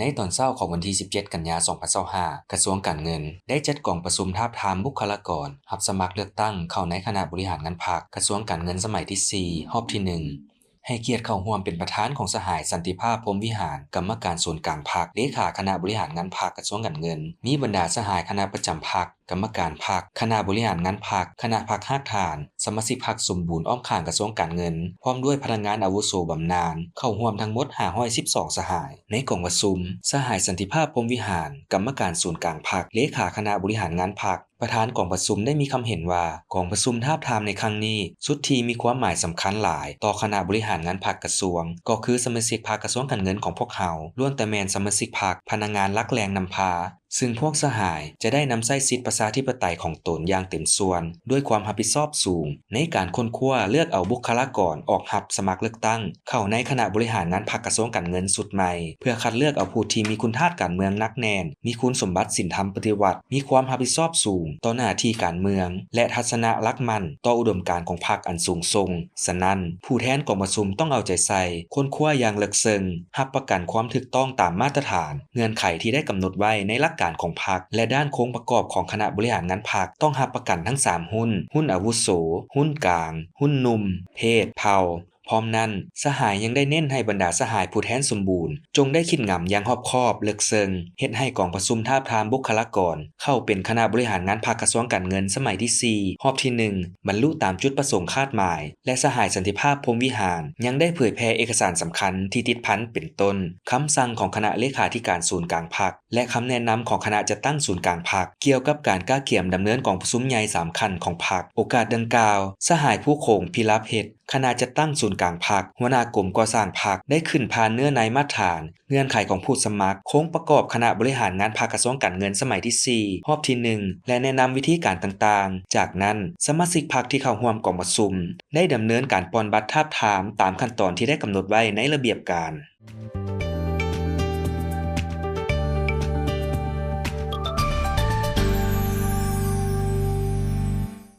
ໃນຕອນເຊົ້າຂອງວັນທີສິບເຈັດ ກັນຍາ ສອງພັນຊາວຫ້າ ກະຊວງການເງິນ ໄດ້ຈັດກອງປະຊຸມທາບທາມບຸກຄະລາກອນຮັບສະໝັກເລືອກຕັ້ງເຂົ້າໃນຄະນະບໍລິຫານງານພັກກະຊວງການເງິນສະໄໝທີສີ່ ຮອບທີໜຶ່ງ ໃຫ້ກຽດເຂົ້າຮ່ວມເປັນປະທານຂອງສະຫາຍ ສັນຕິພາບ ພົມວິຫານ ກຳມະການສູນກາງພັກ ເລຂາຄະນະບໍລິຫານງານພັກກະຊວງການເງິນ, ມີບັນດາສະຫາຍຄະນະປະຈຳພັກ, ກຳມະການພັກ, ຄະນະບໍລິຫານງານພັກ, ຄະນະພັກຮາກຖານ, ສະມາຊິກພັກສົມບູນອ້ອມຂ້າງກະຊວງການເງິນ ພ້ອມດ້ວຍພະນັກງານອາວຸໂສບຳນານ ເຂົ້າຮ່ວມທັງໝົດ ຫ້າຮ້ອຍສິບສອງ ສະຫາຍ. ໃນກອງປະຊຸມ, ສະຫາຍ ສັນຕິພາບ ພົມວິຫານ ກຳມະການສູນກາງພັກ ເລຂາຄະນະບໍລິຫານງານພັກ ປະທານກອງປະຊຸມໄດ້ມີຄຳເຫັນວ່າ ກອງປະຊຸມທາບທາມໃນຄັ້ງນີ້ ສຸດທີ່ມີຄວາມໝາຍສຳຄັນຫຼາຍຕໍ່ຄະນະບໍລິຫານງານພັກກະຊວງ ກໍຄືສະມາຊິກພັກກະຊວງການເງິນຂອງພວກເຮົາ ລ້ວນແຕ່ແມ່ນສະມາຊິກພັກ, ພະນັກງານຫຼັກແຫຼ່ງນຳພາ, ຊຶ່ງພວກສະຫາຍຈະໄດ້ນຳໃຊ້ສິດປະຊາທິປະໄຕຂອງຕົນຢ່າງເຕັມສ່ວນ ດ້ວຍຄວາມຮັບຜິດຊອບສູງ ໃນການຄົ້ນຄວ້າເລືອກເອົາບຸກຄະລາກອນອອກຮັບສະໝັກເລືອກຕັ້ງ ເຂົ້າໃນຄະນະບໍລິຫານງານພັກກະຊວງການເງິນຊຸດໃໝ່ ເພື່ອຄັດເລືອກເອົາຜູ້ທີ່ມີຄຸນທາດການເມືອງໜັກແໜ້ນ, ມີຄຸນສົມບັດສິນທຳປະຕິວັດ, ມີຄວາມຮັບຜິດຊອບສູງຕໍ່ໜ້າທີ່ການເມືອງ ແລະ ທັດສະນະຫຼັກໝັ້ນຕໍ່ອຸດົມການຂອງພັກອັນສູງສົ່ງ. ສະນັ້ນ, ຜູ້ແທນກອງປະຊຸມຕ້ອງເອົາໃຈໃສ່, ຄົ້ນຄວ້າຢ່າງເລິກເຊິ່ງ, ຮັບປະກັນຄວາມຖືກຕ້ອງຕາມມາດຕະຖານ, ເງື່ອນໄຂທີ່ໄດ້ກຳນົດໄວ້ໃນຫຼັກການຂອງພັກ ແລະ ດ້ານໂຄງປະກອບຂອງຄະນະບໍລິຫານງານພັກ ຕ້ອງຮັບປະກັນທັງສາມຮຸ່ນ, ຮຸ່ນອາວຸໂສ, ຮຸ່ນກາງ, ຮຸ່ນໜຸ່ມ, ເພດ, ເຜົ່າ. ພ້ອມນັ້ນ, ສະຫາຍຍັງໄດ້ເນັ້ນໃຫ້ບັນດາສະຫາຍຜູ້ແທນສົມບູນ ຈົ່ງໄດ້ຄິດງຳຢ່າງຮອບຄອບ, ເລິກເຊິ່ງ, ເຮັດໃຫ້ກອງປະຊຸມທາບທາມບຸກຄະລາກອນ ເຂົ້າເປັນຄະນະບໍລິຫານງານພັກກະຊວງການເງິນສະໄໝທີສີ່ ຮອບທີໜຶ່ງ ບັນລຸຕາມຈຸດປະສົງຄາດໝາຍ ແລະ ສະຫາຍ ສັນຕິພາບ ພົມວິຫານ ຍັງໄດ້ເຜີຍແຜ່ເອກະສານສຳຄັນທີ່ຕິດພັນ ເປັນຕົ້ນ ຄຳສັ່ງຂອງຄະນະເລຂາທິການສູນກາງພັກ ແລະ ຄຳແນະນຳຂອງຄະນະຈັດຕັ້ງສູນກາງພັກ ກ່ຽວກັບການກະກຽມດຳເນີນກອງປະຊຸມໃຫຍ່ສາມຂັ້ນຂອງພັກ. ໂອກາດດັ່ງກ່າວ, ສະຫາຍ ພູໂຂງ ພິລາເພັດ ຄະນະຈັດຕັ້ງສູນກາງພັກ, ຫົວໜ້າກົມກໍ່ສ້າງພັກ ໄດ້ຂຶ້ນຜ່ານເນື້ອໃນມາດຖານ, ເງື່ອນໄຂຂອງຜູ້ສະໝັກ, ໂຄງປະກອບຄະນະບໍລິຫານງານພັກກະຊວງການເງິນສະໄໝທີສີ່ ຮອບທີໜຶ່ງ ແລະ ແນະນຳວິທີການຕ່າງໆ. ຈາກນັ້ນ, ສະມາຊິກພັກທີ່ເຂົ້າຮ່ວມກອງປະຊຸມ ໄດ້ດຳເນີນການປ່ອນບັດທາບທາມຕາມຂັ້ນຕອນທີ່ໄດ້ກຳນົດໄວ້ໃນລະບຽບການ.